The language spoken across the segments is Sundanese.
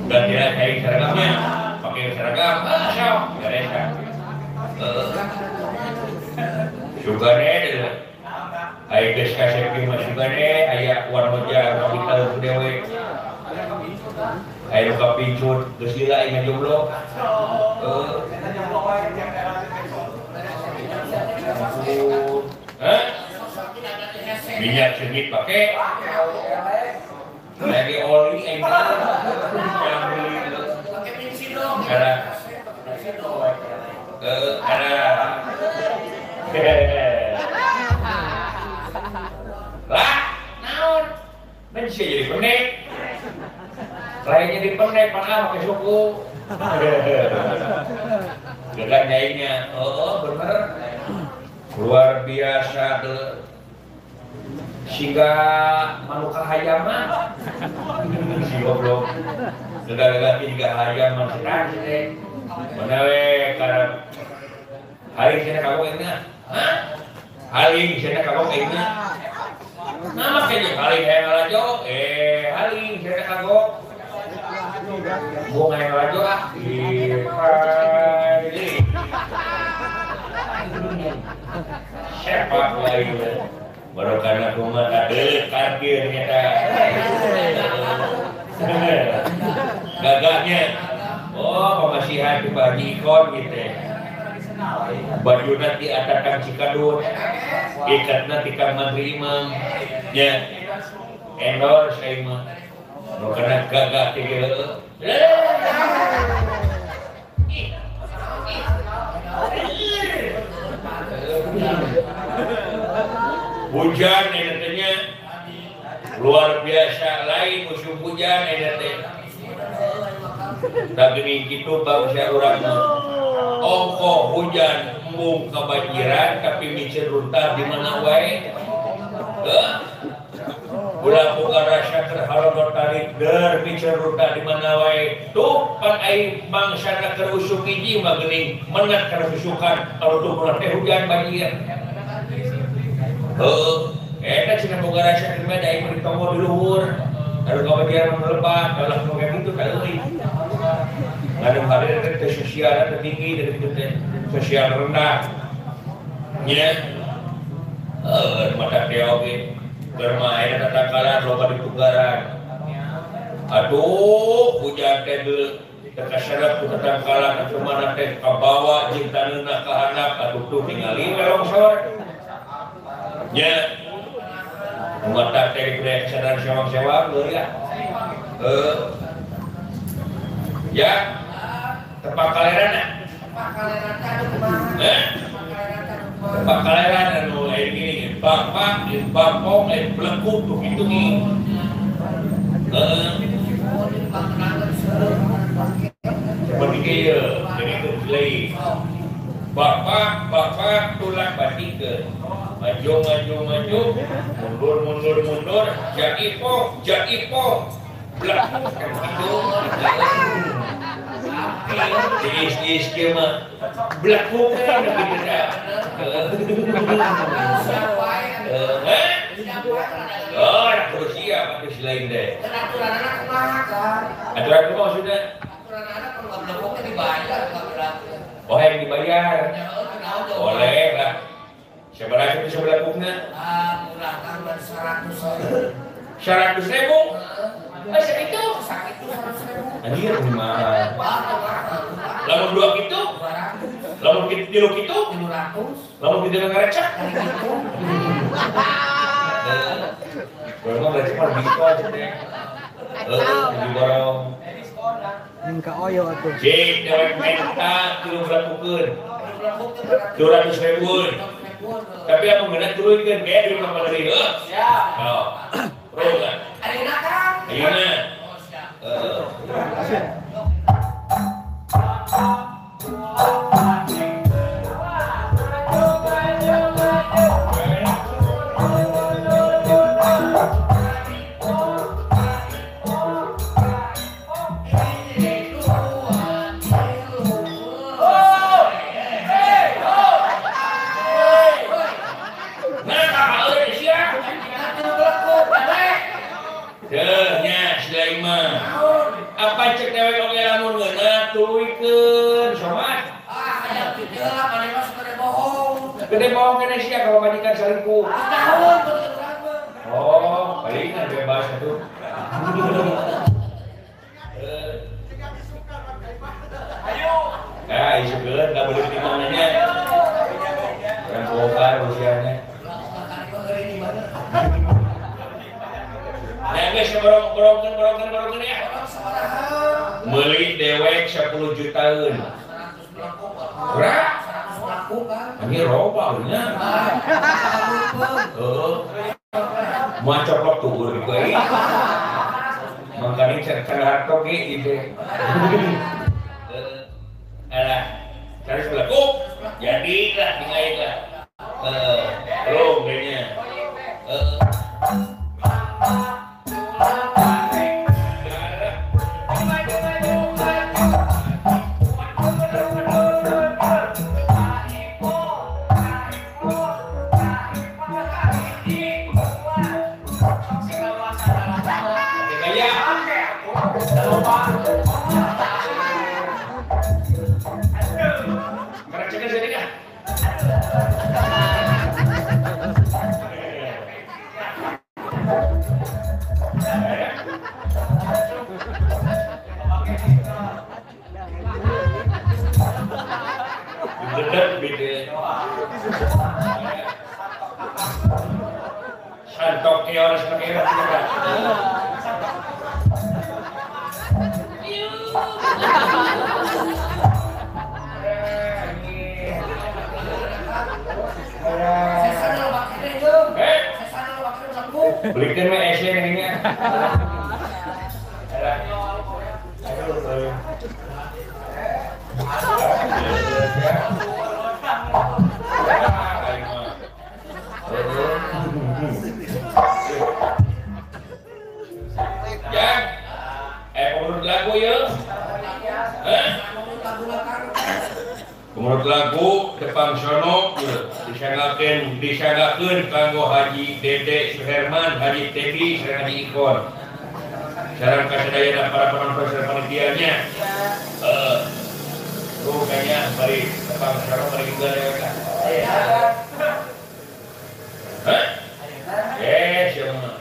Gantian kayak seragamnya, pakai seragam, ah sok, beres. Sugane deh. Aya geus kasep mah sugane aya warmoja kapital dewe. Aya nu kapincut geus lila aing ngajomblo. Hah? Minyak sengit pakai. Lagi oli aing. Pakai bensin dong. Karena lah, naon? Nah, bisa jadi pendek. Lain jadi pendek, padahal pakai suku. Gegan jahitnya, oh bener. Luar biasa tuh. Sehingga manuka hayaman. Si goblok. Gegan-gegan juga hayaman sekarang sih. Mana we karena haling cenah kagok aingna. Hah? Haling cenah kagok aingna. Nama kayaknya haling hayang ngalajo, haling cenah kagok. Buang hayang ngalajo ah. Ih, haling. Sepak lain. Baru karena kumaha tadi parkir nyata. Gagahnya. Oh, pemasihan di Pak Haji Ikon gitu. Bajuna ti Atatang Cikadut, ikatna ti Kang Mantri Imam, nya endorse aing mah. Nu kana gagah teh geuleuh. Hujan eta teh nya luar biasa lain musim hujan eta teh. Da geuning kitu bangsa urang mah. Ongkoh hujan embung kebanjiran tapi micin runtah di mana wae. Heuh. Ulah boga rasa keur halodo tarik der micin runtah di mana wae. Tuh pan ai bangsana keur usuk hiji mah geuning menat kana susukan kalau teh hujan banjir. Heuh, eta cenah boga rasa keur mah da ai mah ditonggo di luhur. Kalau kebanjiran melebat, kalau nu kayak gitu euy. Ngadem hari teh sosial teh tinggi dari itu teh sosial rendah. Nya. Mata teh oge bermain tatangkalan loba ditugaran. Aduh, hujan teh teu kasarap ku tatangkalan atuh mana teh kabawa jeung taneuna ka handap atuh tuh ningali we longsor. Nya. Mata teh budaya kesadaran sewang-sewang leuh ya. Ya. Tepak kaleran Tepak kaleran teh kumaha? Tepak kaleran anu aya gini, bapak, bapong, blekuk tuh kitu nih. Heeh. Seperti kieu, jadi lain. Bapak, bapak tulang batikeun. Maju, maju, maju, mundur, mundur, mundur, jaipong, jaipong. Blek gitu. Tiis-tiis kieu mah blekuk gitu teh. Oh, kudu siap atuh si lain teh. Aturanana kumaha kan? Aturan kumaha maksudna? Aturanana kudu blekuk teh dibayar ka. Oh, yang dibayar. Boleh lah. Sabaraha itu sablekukna? Ah, murah kan 100. 100.000? Ah, sakitu? Sakitu 100.000. Anjir mah. Lamun dua kitu? 200. Lamun tilu kitu? 300. Lamun kitu ngarecek? Kitu. Kalau mah berarti mah diskon teh. Heeh, diborong. Ning ka oyo atuh. Cik, dewek menta tilu belakukeun. 200.000. Tapi aku ngeunah turunkeun kayak duit mah deui heuh. Siap. Oh. Pro kan? Ayeuna Kang. Ayeuna. Oh, siap. Heeh. Apa cek dewek oge lamun ngeunah tuluykeun somat. Ah, hayang kieu lah maneh mah gede bohong. Gede bohong keneh sia ka pamajikan selingkuh. Tahun urang mah. Oh, palingan bebas atuh. Ayo. Nah, isukeun da boleh di mananya. Urang bongkar usianya. Nah, geus borong-borongkeun ya. Meuli dewek 10 jutaan. Berapa? 100 Ini roba nya. Heeh. Moal coplok tuur deui. Mangkane can harto ge ieu. Alah, cari belakuk. Jadi lah tinggal lah. Belum kayaknya. Belikan mah esnya ininya. Ya, menurut lagu ya? Menurut lagu Tepang Sono disanggakeun kanggo Haji Dede Suherman, Haji Teddy, sareng Haji Ikon. Sareng kasadayana para penonton sareng panitianya. Tuh kayaknya bari Tepang Sono bari juga dewek. Hah? Siapa mah?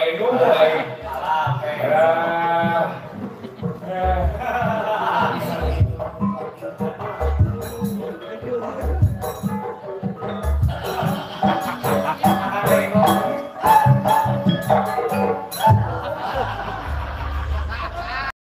painu aing.